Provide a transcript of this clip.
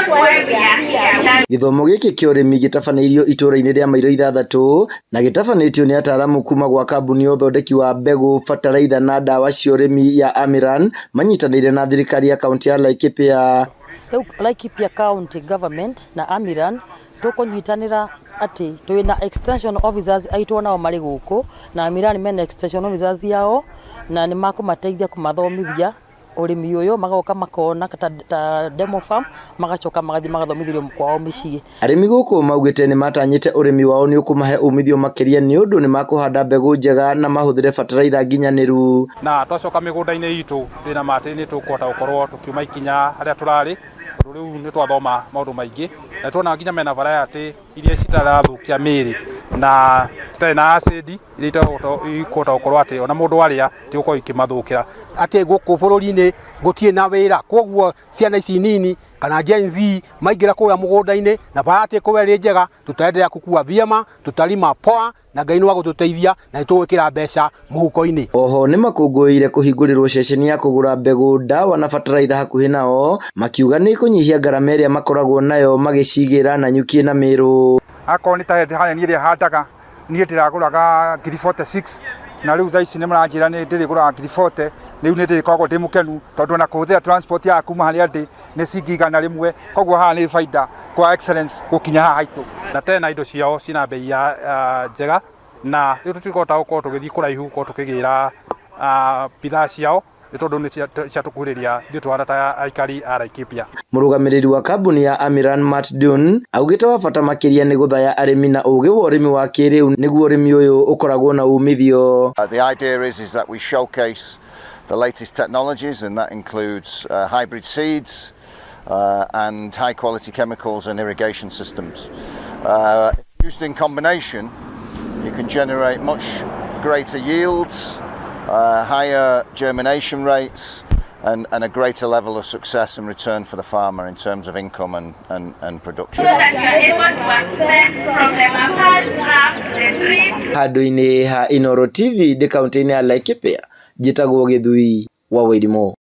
not why we are here. Gĩthomo gĩkĩ kĩa ũrĩmi gĩtabanĩirio itũra-inĩ rĩa Mairo 6 na gĩtabanĩtio nĩ ataaramu kuma gwa kambuni ya ũthondeki wa mbegũ, bataraitha na ndawa cia ũrĩmi ya Amiran manyitanĩire na thirikari ya kaunti ya Laikipia. Rĩu Laikipia County Government na Amiran tũkũnyitanĩra atĩ twĩna extension officers aitũ nao marĩ gũkũ na Amiran mena extension officers yao na nĩ makũmateithia kũmathomithia ũrĩmi ũyũ, magoka makona ta demo farm, magacoka magathiĩ magathomithĩrio kwao mĩciĩ. Arĩmi gũkũ maugĩte nĩ matanyĩte ũrĩmi wao nĩ ũkũmahe umithio makĩria nĩ ũndũ nĩ makũhanda mbegũ njega na mahũthĩre bataraitha nginyanĩru. Na twacoka mĩgũnda-inĩ itũ twĩna ma atĩ nĩ tũkũhota gũkorwo tũkiuma ikinya harĩa tũrarĩ, tondũ rĩu nĩ twathoma maũndũ maingĩ na tuona nginya mena variety iria citarathũkia mĩĩrĩ na citarĩ na acid, iria ikũhota gũkorwo atĩ ona mũndũ arĩa tigũkorwo ikĩmathũkĩra. Atĩ gũkũ bũrũri-inĩ gũtirĩ na wĩra, koguo ciana ici nini kana Gen Z maingĩra kũrĩa mũgũnda-inĩ na variety ĩkorwo ĩrĩ njega, tutaendelea kukua vyema, tutalima poa na Ngai nĩ wa gũtũteithia na nĩ tũgwĩkĩra mbeca mũhuko-inĩ. Oho nĩ makũngũĩire kũhingũrĩrwo ceceni ya kũgũra mbegũ, ndawa na bataraitha hakuhĩ nao, makiuga nĩ ĩkũnyihia ngarama ĩrĩa makoragwo nayo magĩcigĩra Nanyuki na Mĩrũ. Akorwo nĩ ta harĩa niĩ ĩrĩa handaga, niĩ ndĩragũraga ngiri 46, na rĩu thaa ici nĩ maranjĩra nĩ ndĩrĩgũraga ngiri 40. Rĩu nĩ ndĩrĩkoragwo ndĩ mũkenu tondũ ona kũhũthĩra transport ya kuma harĩa ndĩ nĩ ciringi 100, koguo haha nĩ baida kwa excellence gũkinya haha haitũ. Na tena indo ciao cina bei ya njega, na rĩu tũtikũhota gũkorwo tũgĩthiĩ kũraihu gũkorwo tũkĩgĩra bidhaa ciao nĩ tondũ nĩ ciatũkuhĩrĩria ithuĩ tũhana ta aikari a Laikipia. Mũrũgamĩrĩri wa kambuni ya Amiran Matt Dune augĩte wa bata makĩria nĩ gũthaya arĩmi na ũgĩ wa ũrĩmi wa kĩrĩu nĩguo ũrĩmi ũyũ ũkoragwo na umithio. The idea is that we showcase the latest technologies, and that includes hybrid seeds and high quality chemicals and irrigation systems. Used in combination, you can generate much greater yields, higher germination rates, and a greater level of success and return for the farmer in terms of income and production. So that you are able to access from the mapal trough to the drip. Handũ-inĩ ha Inooro TV ndĩ kaunti-inĩ ya Laikipia, njĩtagwo Gĩthui wa Wairimu.